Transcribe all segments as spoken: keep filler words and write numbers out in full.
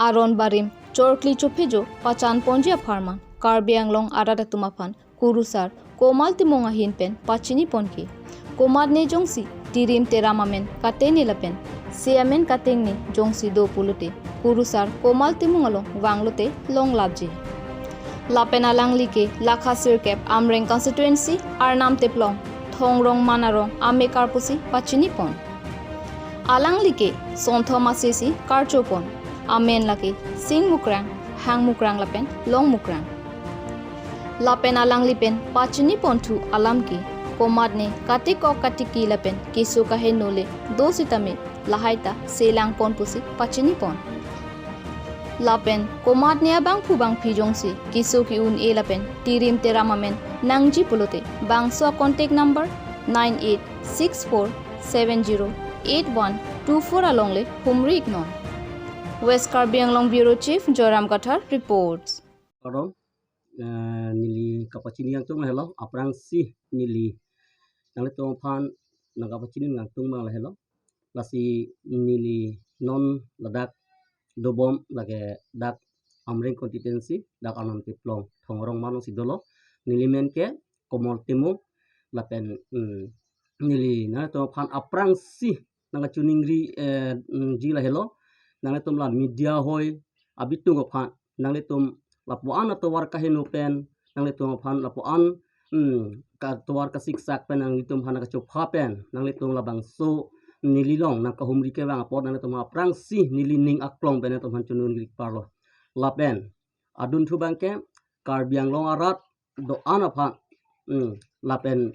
Aron barim chorkli chophejo pachan ponji apharman Karbi Anglong arat atum aphan kurusar Komal Timung ahin pen pachini ponke. Komatne jongsi tirim teram amen katene lapen se amen katengne jongsi do pulote kurusar Komal Timung along vanglote longlapji. Lapen alangli ke lakha sirkep Amreng constituency Arnam Teplong Thongrong Manarong amekar pusi pachini pon. Alangli ke sonthom asesi karcho pon. Amen lake Sing Mukrang, Hang Mukrang lapen Long Mukrang. Lapen alangli pen pachini ponthu alam ke komatne katikok katiki lapen keso kaheno le do sitame lahai ta selang pon pusi pachini pon. Lapen komatne abangphu bangphi jongsi keso ke-un-e lapen tirim teram amen nangji pulote bangso contact number nine eight six four seven zero eight one two four along le humri iknon. West Karbi Anglong Bureau Chief Joyram Kathar reports. Kardom, eh, neli kapachini ingtung helo, aphrangsi neli nanglitum aphan nangkapachini ingtung abang lahelo. Lasi neli non ladak dobom lake dak Amreng constituency, dak Arnam Teplong Thongrong Manarong si dolo. Neli men ke Komal Timung lapen, mm, neli nanglitum aphan aphrangsi nangkachiningri, eh, mm, ji lahelo. Nanglitum la media hoi abitung aphan nanglitum lapuan atovar kaheno pen, nanglitum aphan lapuan, hmm, ka atovar kasiksak pen, nanglitum aphan kachopha pen, nanglitum labangso neli along nangkahumri kevang apot nanglitum aphrangsi neli ning aklong pen nanglitum aphan choningri parlo. Lapen adunthu abangke Karbi Anglong arat do-an aphan, hmm, lapen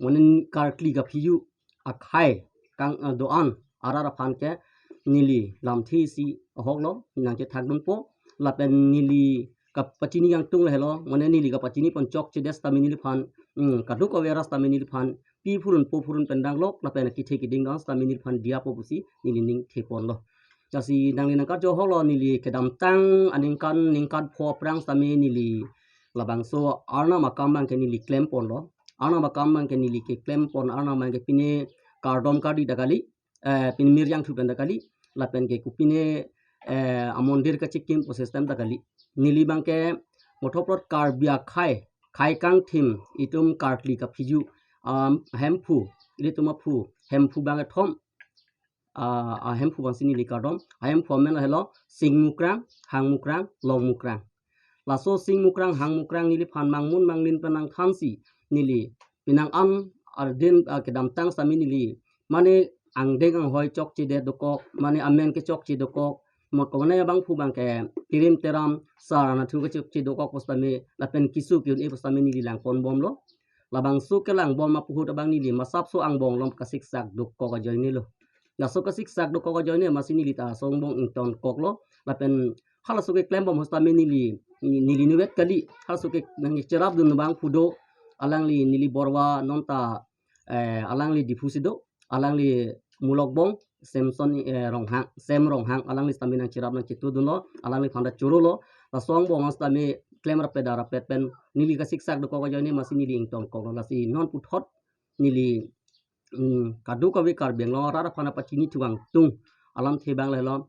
monin karkli kaphiyu akhei kang, eh, do-an arat aphan ke neli lamthe isi ahok lo nangchethak dunpo. Lapen neli kapachini ingtung lahelo, mane neli kapachini pon chokchedet sitame neliphan, hmm, kadokave arat sitame neliphan pi phurun po phurun pen danglok lapen akethe keding do-an sitame neliphan diyapo pusi neli ningthe ponlo. Lasi nangli nangkarju ahok lo, neli kedamtang aningkan ningkan pho aphrang sitame neli labangso Arnam akam abangke neli klem ponlo. Arnam akam abangke neli keklem pon Arnam abangke pine kardom kardi ta kali, eh, pine mir jangthu pen ta kali, lapen ke kopine, eh, amondir kachikim pu system ta kali. Neli abangke mothoprot Karbi akhei, khei kangthim, itum karkli kaphiyu, um, Hemphu, ilitum aphu, Hemphu abangke thom, ah, Ahemphu abangsi neli kardom. Ahemphu amen lahelo Sing Mukrang, Hang Mukrang, Long Mukrang. Laso Sing Mukrang, Hang Mukrang neliphan mangmun manglin pen nangthansi neli penang an ardin, ah, kedamtang sitame neli mane angdeng anghoi chokchedet dokok, mane amen kechokche dokok, mo kone abangphu abangke tirim teram sar anatthu kechokche dokok pu sitame lapen keso ke-un-e pu sitame neli lang ponbomlo. Labangso kelang bom apuhut abang neli masapso angbong along kasiksak dokok ajoine lo. Laso kasiksak dokok ajoine masi neli ta aso angbong ingtonkoklo. Lapen halaso keklem bom pu sitame neli, neli nuvet kali. Halaso ke nangcherap dun abangphu do. Alangli Nili Borwa non ta, eh, alangli Diphu si do. Alangli Mulokbong Samson, eh, Ronghang, Sem Ronghang, alangli sitame nangcherap nangchetu dunlo, alangliphan ta chorolo. Laso angbong sitame klem rapet da rapet pen neli kasiksak dokok ajoine masi neli ingtonkoklo. Lasi non puthot neli, mm, kadokave Karbi Anglong arat aphan pachini thu ingtung alamthe abang lahelo.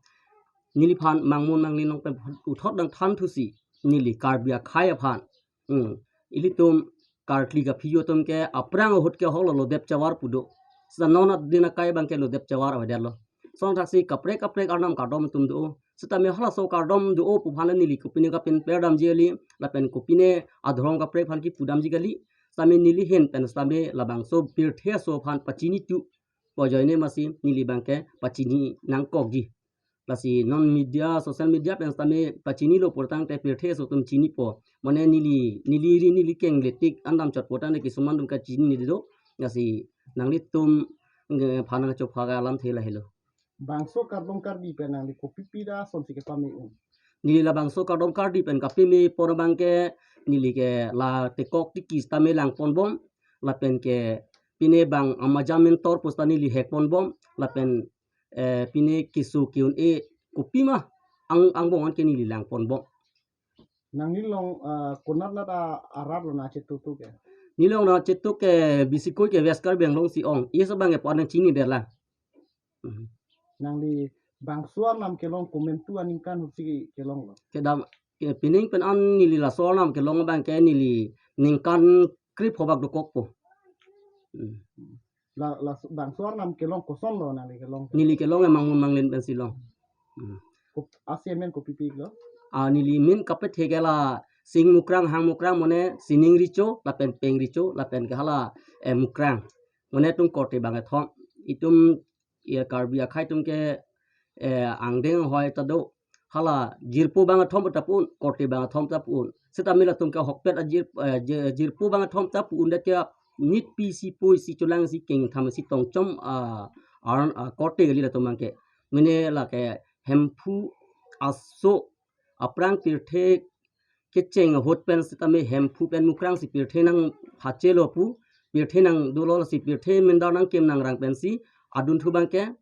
Neliphan mangmun manglin along pen puthot nangthanthusi neli Karbi akhei aphan, mm, ilitum karkli kaphiyu atum ke aphrang ahut ke ahok lo lodep chavar pu do. Sita non adin akai abangke lodep chavar avedetlo. Song thaksi kaprek kaprek Arnam kardom atum do. Sitame halaso kardom do pu aphan le neli kopine kapinper damji kali, lapen kopine adhorom kaprek aphan kipu damji kali. Sitame neli ahin pen sitame labangso pirthe aso aphan pachini thu pu ajoine masi neli abangke pachini nangkokji. Lasi non media, social media pen sitame pachinilo pulotangte pirthe aso atum chinipo. Mane neli, neli ri neli keng letik andam chot pulotangte kisuman atum kachinine do. Lasi nanglitum, eh, aphan nangchopha alamthe lahelo. Bangso kardom kardi pen nangli kopi pida asonsi kepame-un? Neli labangso kardom kardi pen kapame pon abangke neli ke la tekok tiki sitame lang ponbom, lapen ke pine bang amajamin tor pu sita neli hek ponbom, lapen, eh, pine keso ke-un-e kopima ang, angbong an ke neli lang ponbom. Nangli along, ah, konat nat a-, arat lo nangchetu thu ke? Neli along nangchetu ke bisikoi ke West Karbi Anglong si ong. Yes abangke pon nangchinidet lang. Mhm. Nangli Bangso arnam kelong komantu aningkan ahutsi kelonglo? Kedam, ke pining pen an neli laso arnam kelong abangke neli ningkan krepho bak dokokpo. Hmm. La, la bangso arnam kelong kosonlo nangli kelong? Neli kelong emang Mangmun Manglin pensi long. Hmm. Kop-, asi amen kopi-pi lo? Ah, neli amen kapathe ke la Sing Mukrang, Hang Mukrang, mane Sining Recho, lapen Peng Recho, lapen ke hala, eh, Mukrang. Mane itum korte bangkethom. Itum, ya, Karbi akhei atum ke, eh, angdeng hoi ta do. Hala jirpo bangkethom ta pu-un, korte bangkethom ta pu-un. Seta mila atum ke ahokpet ajir, eh, ji-, jirpo bangkethom ta pu-un det ke nit pisi puisi cholangsi kengtham si tongchom, ah, arn, ah, korte kali latum abangke. Mane lake Hemphu aso aphrang pirthe kecheng ahut pen sitame Hemphu pen Mukrang si pirthe nang hachelo pu, pirthe nang dolo si pirthe mindar nangkim nangrang pensi adunthu abangke,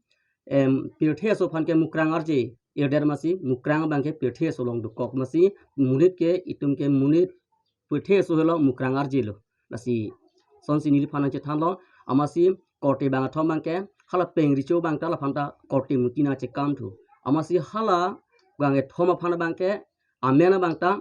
em, pirthe aso aphan ke Mukrang arje irder masi, Mukrang abangke pirthe aso along dokok masi, monit ke itum ke monit pirthe aso helo Mukrang arjelo. Lasi lasonsi neliphan nangchethanlo, amatsi korte bangkethom abangke, hala Peng Recho abang ta laphan ta korte muti nangchekam thu. Amatsi hala bangkethom aphan abangke, amen abang ta,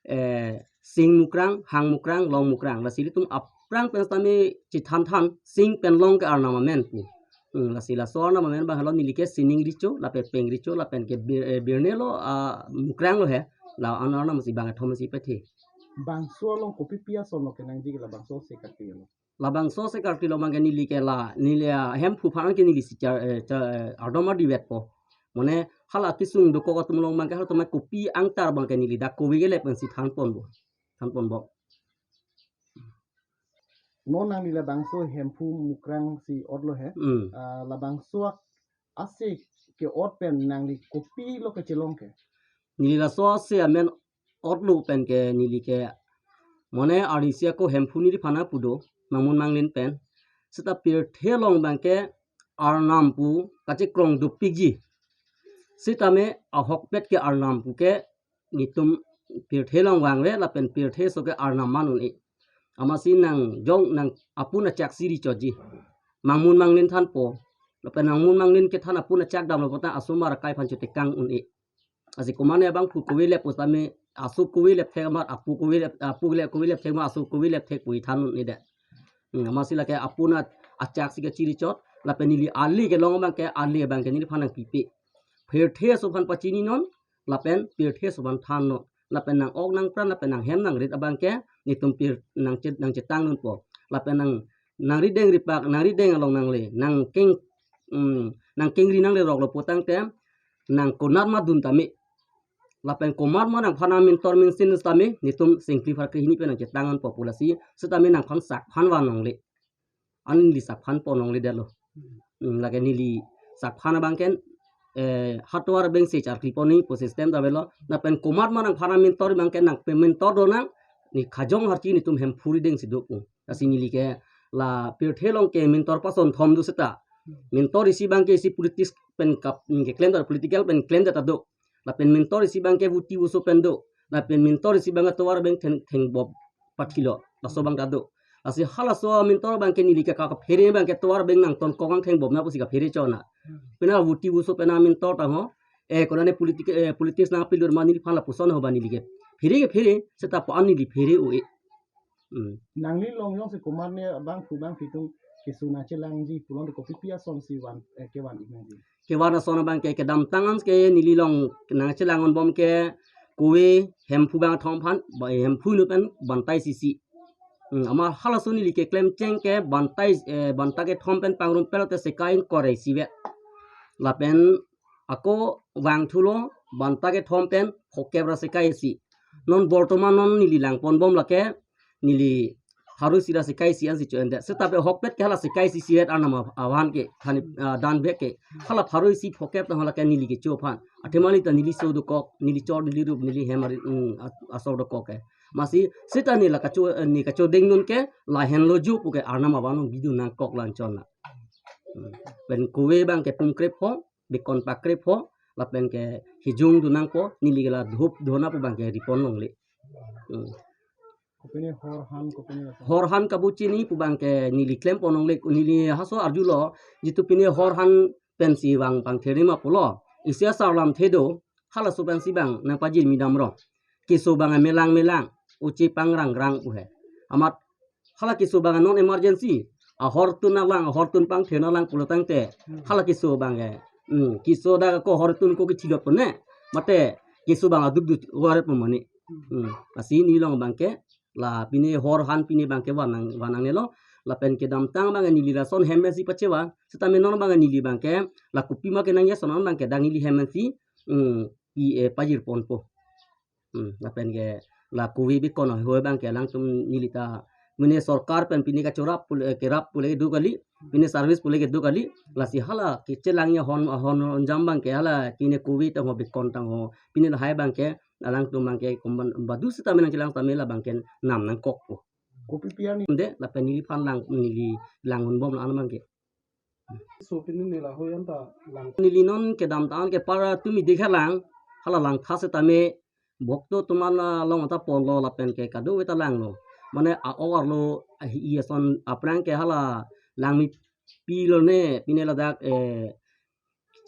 eh, Sing Mukrang, Hang Mukrang, Long Mukrang. Lasi ilitum aphrang pen sitame chethanthan, Sing pen Long ke arnam amen pu. Hmm, lasi laso arnam amen abang helo neli ke Sining Recho, lapen Peng Recho, lapen ke Bir-, eh, Birne lo, ah, Mukrang lo he. La an arnam si bangkethom si pathe. Bangso along kopi-pi asonlo kenangji ke labangso ase karkli lo? Labangso ase karkli lo abangke neli ke la, neli, ah, Hemphu aphan ke neli si char, eh, cha-, eh, ardom ardi vetpo. Mane hala kesung dokok atum along abangke halatum kopi angtar abangke neli dak kove kelep pensi thanponbom. Thanponbom. Non nangli labangso Hemphu Mukrang si otlo he. Hmm. Ah, labangso ak-, ase ke-ot pen nangli kopilo kachelong ke? Neli laso ase amen otlo pen ke neli ke mane arnisi ako Hemphu neliphan nangpu do, Mangmun Manglin pen. Seta pirthe along abangke arnam pu kachekrong dopikji. Sitame ahokpet ke arnam pu ke netum pirthe along vangve lapen pirthe aso ke arnam man un-e. Amatsi nangjong nang apun achak si rechoji. Mangmun Manglin thanpo. Lapen Mangmun Manglin kethan apun achak damlo puta asomar akai aphan chotekang un-e. Lasi komane abang pu kove lep pusitame aso kove lep thek amat apo kove lep, apo le kove lep thek amat aso kove lep thek pu than un-e det. Hmm, amatsi lake apun achak si kachiri chot, lapen neli ale kelong abangke ale abangke neliphan nangpipe. Pirthe aso aphan pachininon, lapen pirthe aso aphan thannon. Lapen nang-ok nangpran, lapen nanghem nangrit abangke, netum pir nangchet, nangchetang nunpo. Lapen nang, nangrideng ripak, nangrideng along nangle, nangkeng, mm, nangkengri nangleroklo putangte, nang konat ma dun tame. Lapen komat ma nangphan nang mentor mensin tame, netum sengkli pharkli hini pen nangchetang nunpo pu lasi, sitame nangphan sakphan van longle. An neli sakphan pon longle detlo. Hmm, lake neli sakphan abangke, eh, hatovar abang si charkli pon ni pu system ta avelo. Lapen komat ma nangphan nang mentor abangke nangpe mentor do nang, ne Khajong Harchi netum Hemphu arideng si do pu. Lasi neli ke la pirthe along ke mentor pason thom do seta. Mentor isi abangke isi politics pen kap, mm, keklem ta political pen klem ta do. Lapen mentor isi abangke Vuti Vuso pen do. Lapen mentor isi abangke tovar abang theng, thengbom pathilo. Laso abang ta do. Lasi halaso mentor abangke neli ke ka, kaphere abangke tovar abang nangtonkok nangthengbom na pusi kaphere chot na. Hmm. Pina Vuti Vuso pen a mentor ta ho. Eh, konane politik, eh, politics nangpilur ma neliphan lapuson ho ba neli ke. Phere ke phere, seta pu an neli phere un-e. Hmm. Nangli along jongsi komatne abang pu abang pitung keso nangchelangji pulote kopipi asonsi van, eh, kevan-ik nangji? Kevan ason abangke kedamtang anke neli along nangchelang-onbom ke kove Hemphu bangkethom aphan, ba Hemphu inut pen Bantai Sisi. Hmm, amat halaso neli keklem cheng ke Bantai, eh, Banta kethom pen pangrum pelote sekai ingkoi ra isi vet. Lapen ako vangthulo Banta kethom pen phokep ra sekai isi. Non bortoman non neli langponbom lake neli pharo isi ra sekai isi ansi cho-en det. Seta pu ahokpet ke hala sekai isi isi vet arnam avan ke, thani, ah, dan bek ke. Hala pharo isi phokep ta hala ke neli kecho aphan. Athema neli ta neli so dokok, neli chor, neli rup, neli hem ari, mm, a-, asor dokok ke. Amatsi seta ne la kacho, eh, ne kachodeng dun ke lahenlo jo pu ke arnam avan bidun nangkok la-an chot na. Hmm. Pen kove abangke pum krepho, bekon pak krepho, lapen ke hijung dun nangpo, neli ke la dhup dhona pu abangke ripon longle. Hmm. Kopine hor han, kopine rasa. Hor han kabuchini pu abangke neli klempon longle, neli halaso arjulo, jitu pine hor han pensi vang pangthir ni ma pulo. Isi asar lamthe do, halaso pensi bang nangpajirmi damlo. Keso bang melang melang, uche pangrang rang pu he. Amat hala keso bang non emergency, ahortun alang, ahortun pangthe alang pulo tangte, hala keso bang ke. Hmm, keso dak ako hortun ko kechilot pon ne. Mate keso bang aduk duk waret pon mane. Hmm, lasi neli along bang ke, la pine hor han pine bang ke vanang vanangnelo. Lapen kedamtang bang neli lason hem si pachewa. Setame non bang neli bang ke, la kopima kenangji ason bang ke dak neli hem si, hmm, pi, eh, pajir ponpo. Hmm, lapen ke la kove bikon ahoi bang ke alangtum neli ta mane sorkar pen pine kachorap pule, eh, kerap pule kedo kali, pine service pule kedo kali, lasi hala kechelangji ahon, ahon jam bang ke hala pine kove tangho bikon tangho, pine lahai bang ke alangtum bang ke komban badu setame nangchelang tame la bang ke nam nangkokpo. Kopi pian ni? De, lapen neliphan lang, neli lang unbom la-an bang ke. So pine neli lahoi anta lang. Neli non kedamtang ke para tumi dikha lang, hala langtha setame bokto tuman along ta ponlo lapen ke kadokave ta langlo. Mane a-ok arlo ahi ason aphrang ke hala langmi pilo ne pine ladak, eh,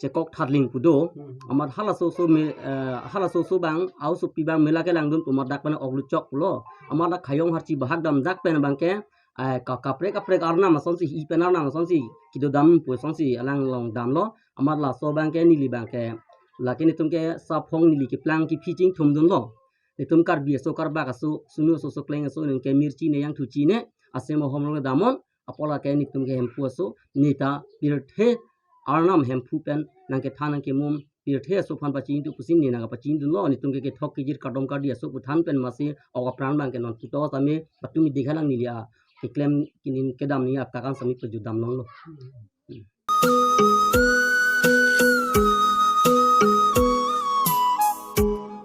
chekok thatling pu do. Hmm. Amat halaso so me, eh, halaso so bang, aosopi bang mela kelangdun pu amat dak pen ok luchok pulo. Amat dak khayong harchi bahak dam dak pen bang ke, eh, ka, kaprek kaprek arnam asonsi, i pen arnam asonsi kedo dam pu asonsi alang along damlo. Amat laso bang ke neli bang ke, lake netum ke saphong neli keplang kephi chingthumdunlo. Netum Karbi aso, Karbak aso, sunu aso, sokleng aso, neke mirchi ne, jangthu chi ne, asem ahom along damnon, apor lake netum ke Hemphu aso, ne ta pirthe arnam Hemphu pen nangkethan nangkemum, pirthe aso aphan pachini tu pusi ne nangpachinidunlo, netum ke kethok kejir kardom kardi aso pu than pen masi ok apran bang ke non puto tame patumi dikha lang neli a keklem kinin kedam ni akakan sami pajut damlonglo.